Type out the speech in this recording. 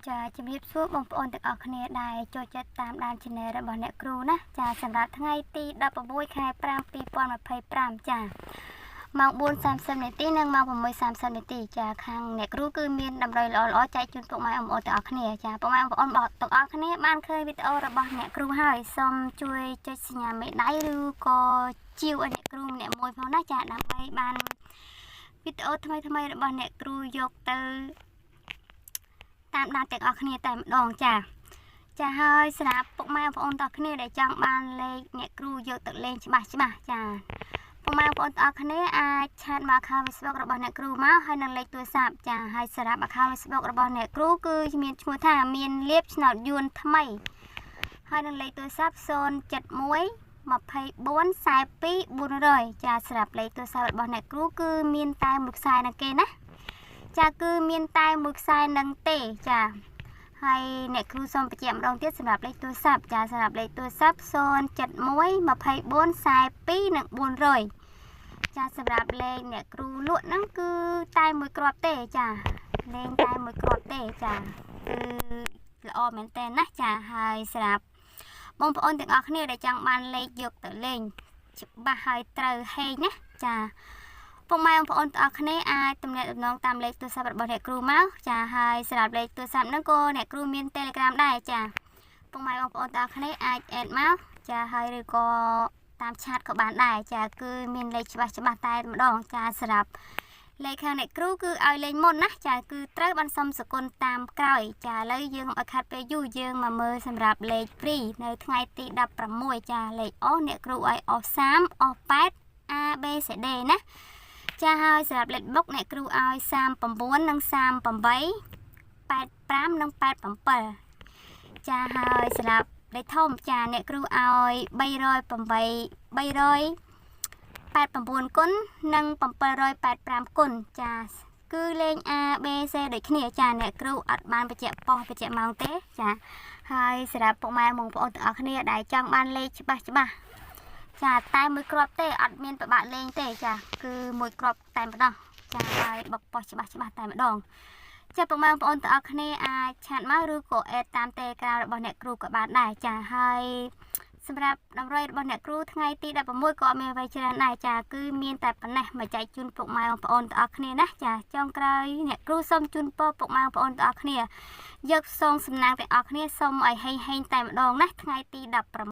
ចាជំរាបសួរបងប្អូនទាំងអស់គ្នាដែលចូលចិត្តតាមដាន Channel របស់អ្នកគ្រូណាចាសម្រាប់ថ្ងៃទី16ខែ5 2025ចាម៉ោង4:30នាទីនិងម៉ោង6:30នាទីចាខាងអ្នកគ្រូគឺមានតម្រុយល្អៗចែកជូនពុកម៉ែបងប្អូនទាំងអស់គ្នាចាពុកម៉ែបងប្អូនទាំងអស់គ្នាបានឃើញវីដេអូរបស់អ្នកគ្រូហើយសូមជួយចុចសញ្ញាមេដៃឬក៏ជាវឲ្យអ្នកគ្រូម្នាក់មួយផងណាចាដើម្បីបានវីដេអូថ្មីៗរបស់អ្នកគ្រូយកទៅតាមដានទាំងអស់គ្នាតែម្ដងចាចាហើយសម្រាប់ពុកម៉ែបងប្អូនទាំងគ្នាដែលចង់បានលេខអ្នកគ្រូយកទៅលេងច្បាស់ច្បាស់ចាពុកម៉ែបងប្អូនទាំងអស់គ្នាអាច chat មក account Facebook របស់អ្នកគ្រូមកហើយនឹងលេខទូរស័ព្ទចាហើយសម្រាប់ account Facebook របស់អ្នកគ្រូគឺមានឈ្មោះថាមានលៀបឆ្នោតយួនថ្មីហើយនឹងលេខទូរស័ព្ទ071 24 42 400ចាសម្រាប់លេខទូរស័ព្ទរបស់អ្នកគ្រូគឺមានតែមួយខ្សែនឹងគេណាចាគឺមានតែមួយខ្សែនឹងទេចាហើយអ្នកគ្រូសូមបញ្ជាក់ម្ដងទៀតសម្រាប់លេខទូរស័ព្ទចាសម្រាប់លេខទូរស័ព្ទ071 24 42និង400ចាសម្រាប់លេខអ្នកគ្រូលក់ហ្នឹងគឺតែមួយគ្រាប់ទេចាលេងតែមួយគ្រាប់ទេចាគឺល្អមែនតើណាចាហើយសម្រាប់បងប្អូនទាំងអស់គ្នាដែលចង់បានលេខយកទៅលេងច្បាស់ហើយត្រូវហេងណាចាពុកម៉ែបងប្អូនទាំងអស់គ្នាអាចទំនាក់ទំនងតាមលេខទូរស័ព្ទរបស់អ្នកគ្រូមកចាហើយសម្រាប់លេខទូរស័ព្ទហ្នឹងក៏អ្នកគ្រូមាន Telegram ដែរចាពុកម៉ែបងប្អូនទាំងអស់គ្នាអាច add មកចាហើយឬក៏តាម chat ក៏បានដែរចាគឺមានលេខច្បាស់ច្បាស់តែម្ដងចាសម្រាប់លេខខាងអ្នកគ្រូគឺឲ្យលេងមុនណាចាគឺត្រូវបានសុំសគុណតាមក្រោយចាឥឡូវយើងឲ្យខាត់ពេលយូរយើងមកមើលសម្រាប់លេខ free នៅថ្ងៃទី16ចាលេខអូសអ្នកគ្រូឲ្យអូស30អូស8 A B C D ណាចាហើយសម្រាប់លេខបុកអ្នកគ្រូឲ្យ39និង38 85និង87ចាហើយសម្រាប់លេខធំចាអ្នកគ្រូឲ្យ308 389គុណនិង785គុណចាគឺលេង A B C ដូចគ្នាចាអ្នកគ្រូអត់បានបញ្ជាក់ប៉ុស្តិ៍បញ្ជាក់ម៉ោងទេចាហើយសម្រាប់ពុកម៉ែបងប្អូនទាំងអស់គ្នាដែលចង់បានលេខច្បាស់ច្បាស់ចាតែមួយគ្រាប់ទេអត់មានពិបាកលេងទេចាគឺមួយគ្រាប់តែម្ដងចាហើយបុកប៉ុស្តិ៍ច្បាស់ច្បាស់តែម្ដងចាពុកម៉ែបងប្អូនទាំងអស់គ្នាអាច chat មកឬក៏ add តាម Telegram របស់អ្នកគ្រូក៏បានដែរចាហើយសម្រាប់តម្រុយរបស់អ្នកគ្រូថ្ងៃទី16ក៏អត់មានអ្វីច្រើនដែរចាគឺមានតែប៉ុណ្ណេះមកចែកជូនពុកម៉ែបងប្អូនទាំងអស់គ្នាណាចាចុងក្រោយអ្នកគ្រូសូមជូនពរពុកម៉ែបងប្អូនទាំងអស់គ្នាយកសងសំណាងទាំងអស់គ្នាសូមឲ្យហេងហេងតែម្ដងណាថ្ងៃទី16។